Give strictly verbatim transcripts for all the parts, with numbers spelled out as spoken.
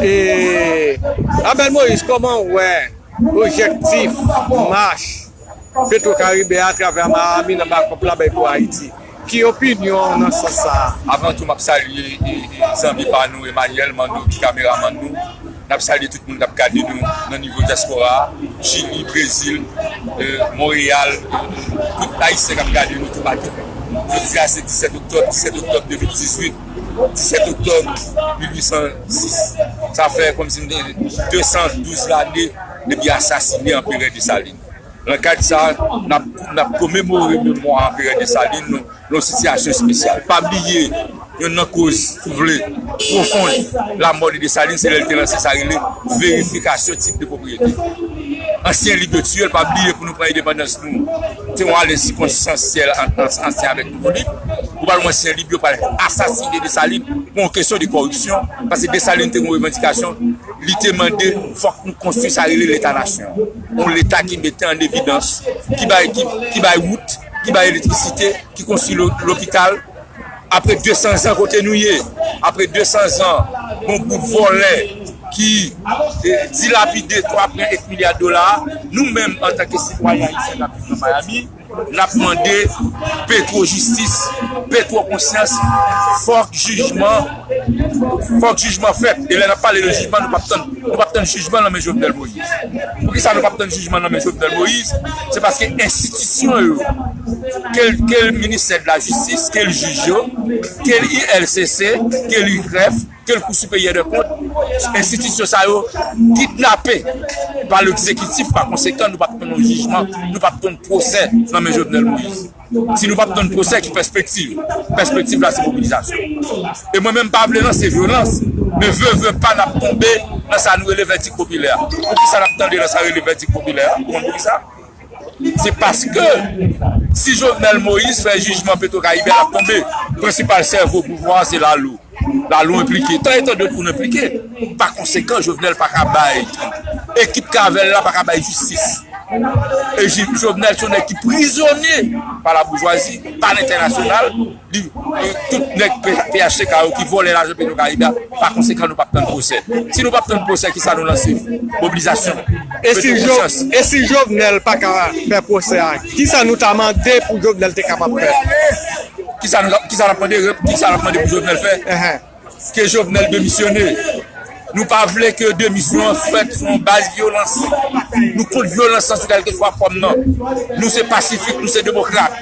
E Abel Moïse, kòman w wè objektif mach Petro Caribe atravè Miami nan Bakòp la bay pou Ayiti? Ki opinyon w nan sans sa a? Avan tou, m ap salye e, e, zanmi pa nou, Emmanuel Mando, ki kameramann nou. N ap salye tout moun k ap gade nou nan nivo dyaspora a, Chili, Brezil, e, Monreyal, e, tout Ayisyen k ap gade nou toupatou. Jodi a se disèt oktòb, disèt oktòb de mil dizuit, disèt oktòb mil uit san sis. Sa fè kòmsi m te de san douz lane depi asasine Anperè Desalin. Nan kad sa, n ap, n ap komemore memwa Anperè Desalin nan yon sitiyasyon espesyal. Pa bliye, yonn nan koz, si w vle, pwofon lamò de Desalin, se lè l te lanse sa rele verifikasyon tit de pwopriyete. Ansyen lib yo tiye l, pa bliye pou nou pran endepandans nou, se yon alè sikonstansyèl ant ansyen avèk nouvo lib. Ou pral wè ansyen lib yo pral asasine Desalin pou yon kesyon de kòripsyon, paske Desalin te gen yon revandikasyon, li te mande fòk nou konstwi sa rele Leta nasyon. Yon Leta ki mete an evidans, ki bay, ki, ki bay wout, ki bay elektrisite, ki konstwi lo-, lopital. Apre de san zan kote nou ye, apre de san zan, yon gwoup vòlè ki, e, dilapide twa pwen ek milya dola, nou menm antanke sitwayen ayisyen k ap viv nan Miami, n ap mande Petro jistis, Petro konsyans, fòk jijman, fòk jijman fèt. E lè n ap pale de jijman, nou p ap tann, nou p ap tann jijman nan men Jovenel Moïse. Poukisa nou p ap tann jijman nan men Jovenel Moïse? Se paske enstitisyon yo, ke l, ke l ministè de la jistis, ke l jij yo, ke l I L C C, ke l I G F, ke l Kou Siperyè dè Kont, enstitisyon sa yo kidnape pa legzekitif, pa konsekan, nou p ap tann yon jijman, nou p ap tann pwosè nan men Jovenel Moïse. Si nou p ap tann pwosè, ki pèspektiv? Pèspektiv la, se mobilizasyon. E mwen menm, m pa vle lanse vyolans, men vle, vle pa, n ap tonbe nan sa nou rele vèdik popilè a. Poukisa n ap tonbe nan sa rele vèdik popilè a? Ou konn poukisa? Se paske si Jovenel Moïse fè jijman Petro Caribe, l ap tonbe. Prensipal sèvo pouvwa a se Lalo. Lalo enplike. Tan etan dòt moun enplike. Pa konsekan, Jovenel pa ka bay, ekip k avè l la pa ka bay jistis. E Ji-, Jovenel se yon nèg ki prizonye pa laboujwazi, pa lentènasyonal, li, li, tout nèg P-, P H T K yo ki vòlè lajan Petro Caribe a, pa konsekan, nou p ap tann pwosè. Si nou p ap tann pwosè, kisa nou lanse? Mobilizasyon. E si Petro Jo-, konsyans. E si Jovenel pa ka fè pwosè a, kisa nou ta mande pou Jovenel te kapab fè? Kisa nou, kisa n ap mande, kisa n ap mande pou Jovenel fè? Ke Jovenel demisyone. Nou pa vle ke demisyon an fèt sou yon baz vyolans. Nou kont vyolans lan sou kèlkeswa fòm nan. Nou se pasifik, nou se demokrat.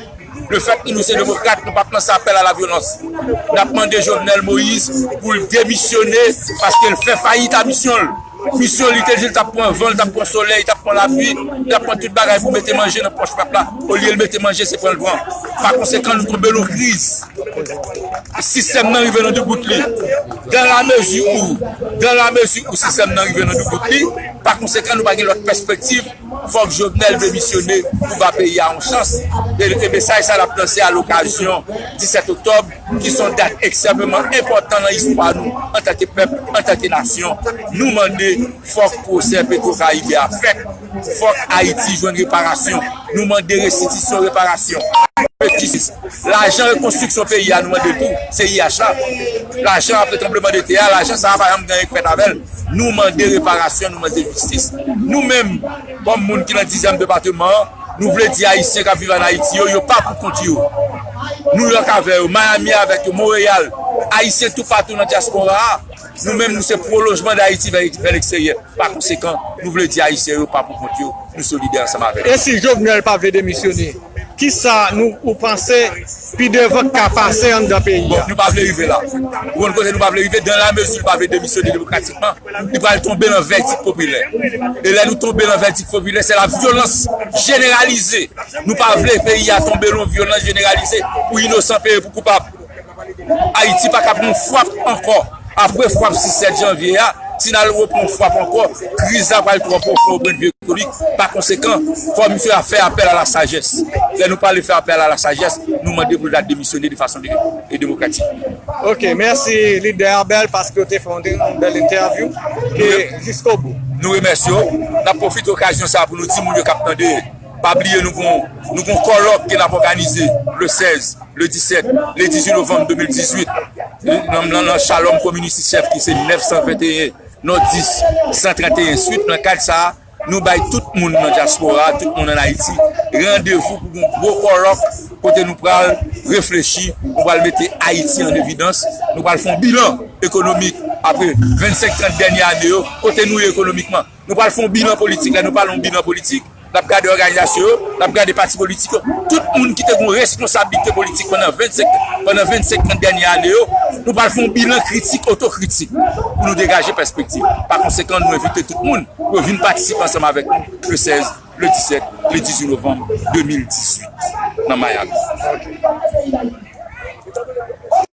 Lefètke nou se demokrat, nou p ap lanse apèl a la vyolans. N ap mande Jovenel Moïse pou l demisyone paske l fè fayit a misyon l. Misyon li te di l t ap pran van, l t ap pran solèy, l t ap pran lapli, l t ap pran tout bagay pou mete manje nan pòch pèp la. Olye l mete manje, se pran l pran. Pa konsekan, nou tonbe nan kriz. Sistèm nan rive nan doubout li. Dan la mezi ou, dan la mezi ou sistèm nan rive nan doubout li, pa konsekan, nou pa gen lòt pèspektiv. Fòk Jovenel demisyone pou ba peyi a yon chans. E, e mesaj sa n ap lanse a lokazyon disèt oktòb, ki se yon dat ekstrèmeman enpòtan nan istwa nou antanke pèp, antanke nasyon. Nou mande fòk pwosè Petro Caribe a fèt. Fòk Ayiti jwenn reparasyon. Nou mande restitisyon, reparasyon. Jistis. Lajan rekonstriksyon peyi a, nou mande tou, C I H la. Lajan apre tranblemanntè a, lajan sa a pa janm gen anyen k fèt avè l. Nou mande reparasyon, nou mande jistis. Nou menm, kòm moun ki nan dizyèm depatman an, nou vle di Ayisyen k ap viv ann Ayiti yo, yo pa pou kont yo. Nouyòk avè yo, Miami avèk yo, Monreyal, Ayisyen toupatou nan dyaspora a, nou menm, nou se pwolonjman d Ayiti vè, vè leksteryè. Pa konsekan, nou vle di Ayisyen yo pa pou kont yo, nou solidè ansanm avè yo. E si Jovenel pa vle demisyone, kisa nou, ou panse pi devan k ka pase anndan peyi a? Bon, nou pa vle rive la. Ou konn kote nou pa vle rive? Dan la mezi l pa vle demisyone demokratikman, li pral tonbe nan vèdik popilè. E lè nou tonbe nan vèdik popilè, se la vyolans jeneralize. Nou pa vle peyi a tonbe nan vyolans jeneralize pou inosan peye pou koupab. Ayiti pa ka pran fwap ankò. Apre fwap sis sèt janvye a, si n al repran fwap ankò, kriz la pral twò pwofon o pwen de vi ekonomik. Pa konsekan, fò misye a fè apèl a la sajès. Lè nou pale fè apèl a la sajès, nou mande pou l ta demisyone de fason de, e demokratik. Ok, mèsi lidè Abel paske w te fè yon, yon bèl entèvyou. E jiskobou. Nou remèsye w. N ap pwofite okazyon sa a pou nou di moun yo k ap tande, pa bliye nou gon, nou gon kòlòk ke n ap òganize le sèz, le disèt, le dizuit novanm de mil dizuit. Nan, nan, nan Shalom Community Chef ki se nèf san venteyen, non dis san tranteyen Suite, nan kad sa a, nou bay tout moun nan dyaspora, tout moun ann Ayiti, randevou pou yon gwo kòlòk kote nou pral reflechi, nou pral mete Ayiti an evidans, nou pral fè yon bilan ekonomik apre vennsenk trant dènye ane yo, kote nou ye ekonomikman. Nou pral fè yon bilan politik. Lè nou pale yon bilan politik, n ap gade òganizasyon yo, n ap gade pati politik yo, tout moun ki te gen yon responsablite politik pandan vennsenk, pandan vennsenk trant dènye ane yo, nou pral fè yon bilan kritik, otokritik, pou nou degaje pèspektiv. Pa konsekan, nou envite tout moun pou yo vin patisipe ansanm avèk nou le sèz, le disèt, le dizuit novanm de mil dizuit nan Miami.